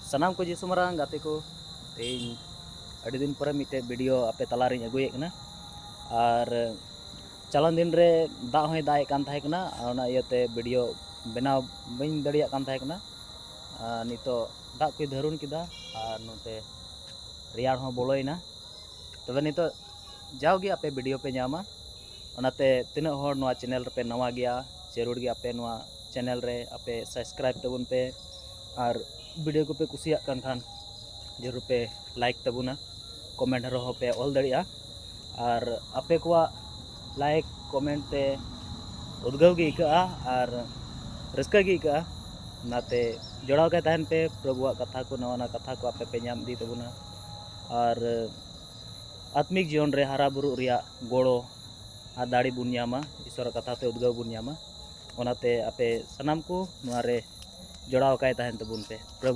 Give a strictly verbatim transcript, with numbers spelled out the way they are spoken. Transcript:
ᱥᱟᱱᱟᱢ ᱠᱚ ᱡᱤᱥᱩ ᱢᱟᱨᱟᱝ ᱜᱟᱛᱮ ᱠᱚ, ᱛᱮᱦᱮᱧ ᱟᱹᱰᱤ ᱫᱤᱱ ᱯᱚᱨᱮ ᱢᱤᱫᱴᱮᱡ ᱵᱷᱤᱰᱤᱭᱳ ᱟᱯᱮ ᱛᱟᱞᱟᱨᱤᱧ ᱟᱹᱜᱩᱭᱮᱫ ᱠᱟᱱᱟ᱾ ᱟᱨ ᱪᱟᱞᱟᱣ ᱫᱤᱱ ᱨᱮ ᱫᱟᱜ ᱦᱚᱸᱭ ᱫᱟᱜ ᱮᱫ ᱠᱟᱱ ᱛᱟᱦᱮᱸ ᱠᱟᱱᱟ, ᱟᱨ ᱚᱱᱟ ᱤᱭᱟᱹᱛᱮ ᱵᱷᱤᱰᱤᱭᱳ ᱵᱮᱱᱟᱣ ᱵᱟᱹᱧ ᱫᱟᱲᱮᱭᱟᱜ ᱠᱟᱱ ᱛᱟᱦᱮᱸ ᱠᱟᱱᱟ᱾ ᱟᱨ ᱱᱤᱛᱚᱜ ᱫᱟᱜ ᱠᱚᱭ ᱫᱷᱟᱹᱨᱩᱱ ᱠᱮᱫᱟ ᱟᱨ ᱱᱚᱛᱮ ᱨᱮᱭᱟᱲ ᱦᱚᱸ ᱵᱚᱞᱚᱭᱮᱱᱟ᱾ ᱛᱚᱵᱮ ᱱᱤᱛᱚᱜ ᱡᱟᱣᱜᱮ ᱟᱯᱮ ᱵᱷᱤᱰᱤᱭᱳ ᱯᱮ ᱧᱟᱢᱟ᱾ ᱚᱱᱟᱛᱮ ᱛᱤᱱᱟᱹᱜ ᱦᱚᱲ ᱱᱚᱣᱟ ᱪᱮᱱᱮᱞ ᱨᱮᱯᱮ ᱱᱟᱣᱟ ᱜᱮᱭᱟ, ᱡᱟᱹᱨᱩᱲ ᱜᱮ ᱟᱯᱮ ᱱᱚᱣᱟ ᱪᱮᱱᱮᱞ ᱨᱮ ᱟᱯᱮ ᱥᱟᱵᱥᱠᱨᱟᱭᱤᱵᱽ ᱛᱟᱵᱚᱱ ᱯᱮ᱾ ᱟᱨ ᱵᱷᱤᱰᱤᱭᱳ ᱠᱚᱯᱮ ᱠᱩᱥᱤᱭᱟᱜ ᱠᱟᱱ ᱠᱷᱟᱱ ᱡᱟᱹᱨᱩᱲ ᱯᱮ ᱞᱟᱭᱤᱠ ᱛᱟᱵᱚᱱᱟ, ᱠᱚᱢᱮᱱᱴ ᱨᱮᱦᱚᱸ ᱯᱮ ᱚᱞ ᱫᱟᱲᱮᱭᱟᱜᱼᱟ᱾ ᱟᱨ ᱟᱯᱮ ᱠᱚᱣᱟᱜ ᱞᱟᱭᱤᱠ ᱠᱚᱢᱮᱱᱴ ᱛᱮ ᱩᱫᱽᱜᱟᱹᱣ ᱜᱮ ᱟᱹᱭᱠᱟᱹᱜᱼᱟ ᱟᱨ ᱨᱟᱹᱥᱠᱟᱹ ᱜᱮ ᱟᱹᱭᱠᱟᱹᱜᱼᱟ᱾ ᱚᱱᱟᱛᱮ ᱡᱚᱲᱟᱣ ᱠᱟᱭ ᱛᱟᱦᱮᱱ ᱯᱮ, ᱯᱨᱚᱵᱷᱩᱣᱟᱜ ᱠᱟᱛᱷᱟ ᱠᱚ, ᱱᱟᱣᱟ ᱱᱟᱣᱟ ᱠᱟᱛᱷᱟ ᱠᱚ ᱟᱯᱮ ᱯᱮ ᱧᱟᱢ ᱤᱫᱤ ᱛᱟᱵᱚᱱᱟ᱾ ᱟᱨ ᱟᱛᱢᱤᱠ ᱡᱤᱭᱚᱱ ᱨᱮ ᱦᱟᱨᱟ ᱵᱩᱨᱩᱜ ᱨᱮᱭᱟᱜ ᱜᱚᱲᱚ ᱟᱨ ᱫᱟᱲᱮ ᱵᱚᱱ ᱧᱟᱢᱟ, ᱤᱥᱚᱨᱟᱜ ᱠᱟᱛᱷᱟ ᱛᱮ ᱩᱫᱽᱜᱟᱹᱣ ᱵᱚᱱ ᱧᱟᱢᱟ᱾ ᱚᱱᱟᱛᱮ ᱟᱯᱮ ᱥᱟᱱᱟᱢ ᱠᱚ ᱱᱚᱣᱟ ᱨᱮ ᱡᱚᱲᱟᱣ ᱟᱠᱟᱭ ᱛᱟᱦᱮᱱ ᱛᱟᱵᱚᱱ ᱯᱮ᱾ ᱯᱨᱚᱵᱷᱩ